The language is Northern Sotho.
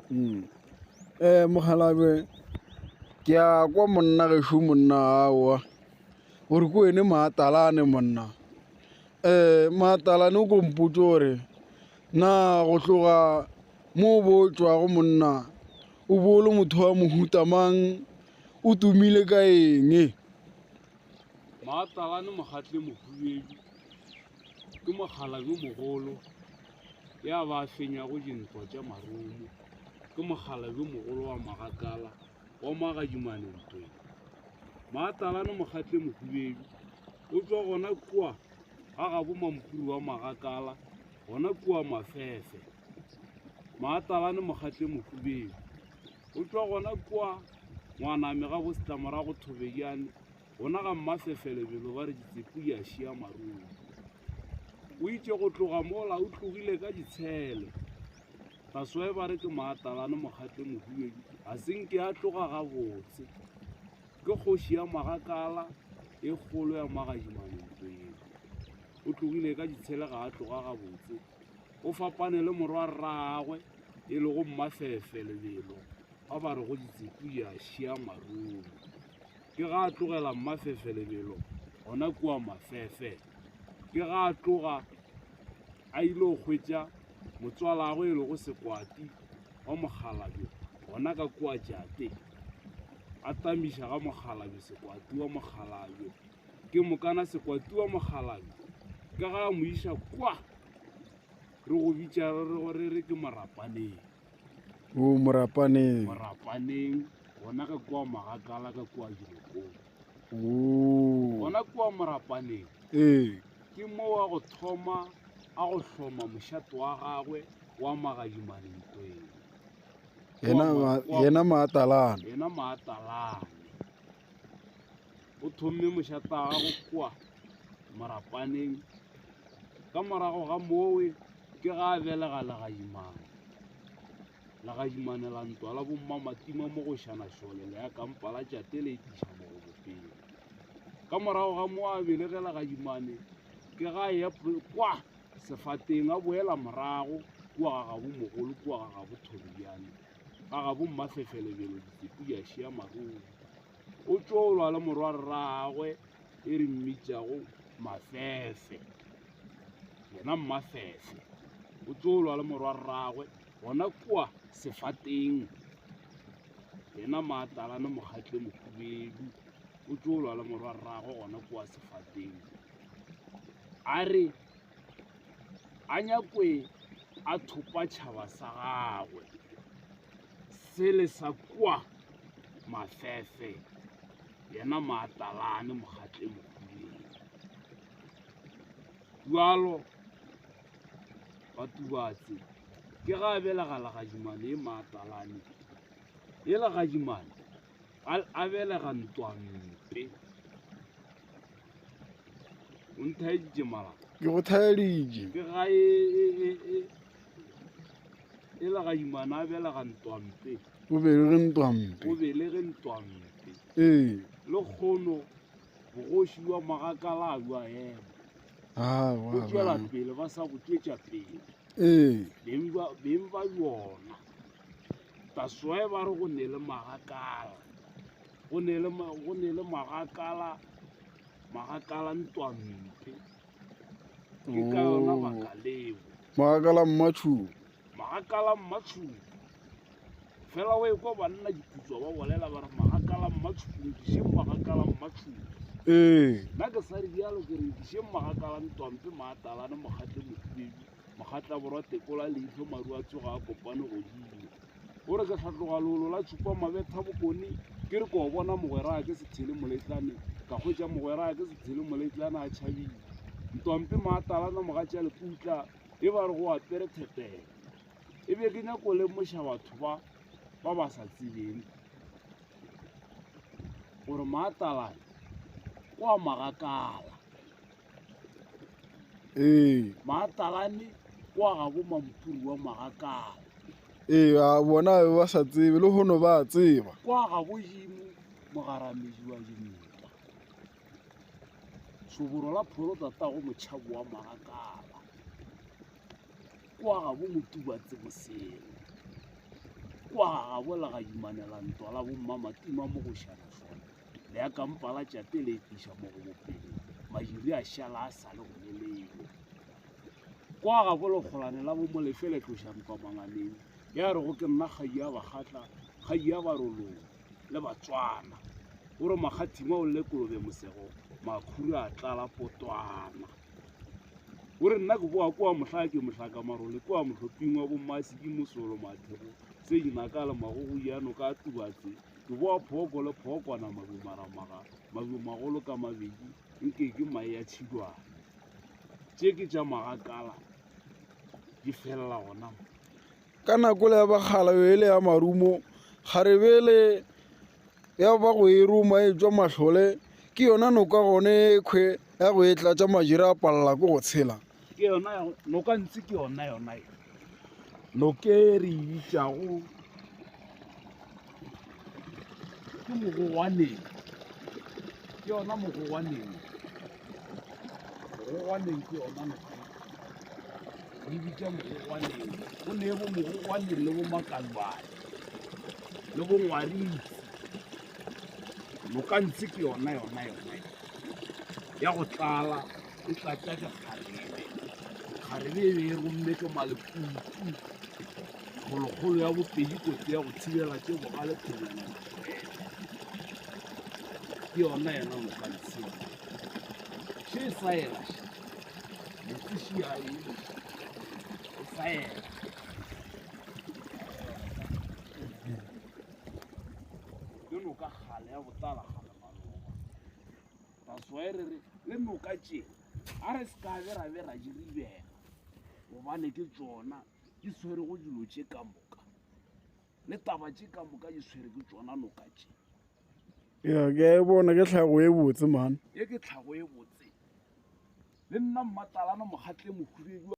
Um mokgalabje ke a kwa monna gešo monna aowa gore ke wene maatalane monna. Um maatalane o ko mpotše gore na go tloga mo o bo tšwago monna o bo o le motho wa mohuta mang, o tumile ka eng? Maatalane Mokgatle Mohubedu ke mokgalabje yo mogolo ya ba fenyago dintwa tša marumo. Ke mokgalabje yo mogolo wa Magakala wa Magadimane ntweng. Maatalane Mokgatle Mohubedu o tšwa gona kua ga gabo Mampuru wa Magakala gona kua Mafefe. Maatalane Mokgatle Mohubedu o tšwa gona kua Ngwaname ga bo Setlamorago Thobejane gona ga Mmafefe lebelo ba re ditsepu di a šia marumo. O itše go tloga mola o tlogile ka ditshele. Tasoe ba re ke Maatalane Mokgatle Mohubedu ga se nke a tloga gabotse. Ke kgoši ya Magakala e kgolo ya Magadimane ntweng. O tlogile ka ditshele ga a tloga gabotse. O fapane le morwarragwe e lego Mmafefe lebelo ba ba rego ditsepu di a šia marumo. Ke ga a tlogela Mmafefe lebelo gona kua Mafefe. Ke ga a tloga a ile go hwetša motswalagwe e lego Sekwati wa mokgalabje gona ka kua Jate. A tamiša ga mokgalabje Sekwati wa mokgalabje. Ke mokana Sekwati wa mokgalabje ke ga a mo iša kwa re go bitša re re ke Morapaneng. O Morapaneng. Morapaneng gona ka kua Magakala ka kua Dilokong. O. Gona kua Morapaneng. Ee. Ke mo wa go thoma a go hloma mošate wa gagwe wa Magadimane ntweng. Yena yena Maatalane. Yena Maatalane. O thomme mošate wa gagwe kua Morapaneng. Ka morago ga mowe ke ga a belega Legadimane. Legadimane la ntwa la bommamatima mo go Šanašole le ya kampa la Tšate le etiša mogobo pele. Ka morago ga mo a belege Legadimane ke ga a eya kwa sefateng a boela morago kua ga gabo mogolo kua ga gabo Thobejane ga gabo Mmafefelebelo ditsepu di a šia marumo. O tšolwa le morwarragwe e re mmitšago Mafefe. Yena Mmafefe o tšolwa le morwarragwe gona kua sefateng. Yena Maatalane Mokgatle Mohubedu o tšolwa le morwarragwe gona kua sefateng. A re a nyakwe a thopa tšhaba sa gagwe sele sa kua Mafefe. Yena Maatalane Mokgatle Mohubedu. Bjalo Batubatse ke ga a belega Legadimane e Maatalane. E Legadimane a belega Ntwampe. O nthaeditše malapa. Ke go thaeditše. Ke ga e e e e e Legadimane a belega Ntwampe. O belege Ntwampe. O belege Ntwampe. Ee. Le kgono bogoši bja Magakala a bja ema. Aowa, Bo tšwela pele ba sa bo tšwetša pele. Ee. Beng ba beng ba yona. That's why ba re go ne le magakala. Go ne le go ne le magakala magakala ntwampe. Ke ka yona Oh. baka leo. Magakala mmatšhubu. Magakala mmatšhubu. Fela o ekwa banna diputswa ba bolela ba re magakala mmatšhubu nkišeng magakala mmatšhubu. Ee. Nna ke sa re bjalo ke re nkišeng magakala ntwampe maatalane mokgatle mohubedu mokgatla borwa tekola leihlo maru a tsoga a kopane godimo. O re ke hlatloga leolo la tšhupa mabetha bokone ke re ko bona mogwera ke sethele moletlane ka hwetša mogwera ke sethele moletlane a tšhabile. Ntwampe maatalana mogatša leputla e ba re go apere thetele. E be ke nyako lemoša batho ba ba ba sa tsebeng gore Maatalane kwa Magakala. Ee. Maatalane kwa gabo Mampuru wa Magakala. Ee, a bona be ba sa tsebe le hono ba tseba. Kwa gabo Jimo mogaramedi wa dintwa. Šoboro la pholo tatago motšhabo wa Magakala. Kwa gabo Motubatse Mosele. Kwa ga gabo la ga imanela ntwa la bommamatima mo go šana sona. Le ya kampa la tšate le etiša mo go bopele, madiri a šala a sa le go lelele. Kwa gabo lekgolane la bomolefe le tloša ntwa manganeng, ya re go ke nna kgadi ya Bakgatla, kgadi ya Barolong le Batswana. O re Makgathima o lle kolobe mosego, makhura a tlala potwana. O re nna ke boa kua mohla ke mohlaka marole kua mohloping wa bommasiki mosolo mathego se dinaka le magogo ya noka a tubatse ke boa phooko le phookwana mabumaramaga mabumagolo ka mabedi nke ke mae ya tšhidwana tše ke tša magakala di felela gona mo. Ka nako le ya bakgala e le ya marumo kgarebele ya ba go e roma e tšwa mahlole ke yona noka gone khwe ya go e tlatša majira a palela ke go tshela. Ke yona noka ntsi ke yona yona e noke e re e bitšago ke mogogwaneng ke yona mogogwaneng mogogwaneng ke yona noka e bitša mogogwaneng go ne bo mogogwaneng le bo makalwane le bo ngwaritsi nokantsi ke yona yona yona ya go tlala e tlatša ke kgarebe kgarebe e be e romme ke malekutu kgolokgolo ya bopedi kotsi ya go thibela tše bogale thobela ke yona yona nokantsi še e saela še metsi a e e saela ke noka kgale ya botala kgale maloba that's why re re le noka tše a re se ka be ra be ra di ribela gobane ke tsona di swerego dilo tše ka moka le taba tše ka moka di swere ke tsona noka tše. Ya, ke a e bona ke tlhago e botse man. Ye ke tlhago e botse. Le nna mmatalana mokgatle mohubedu.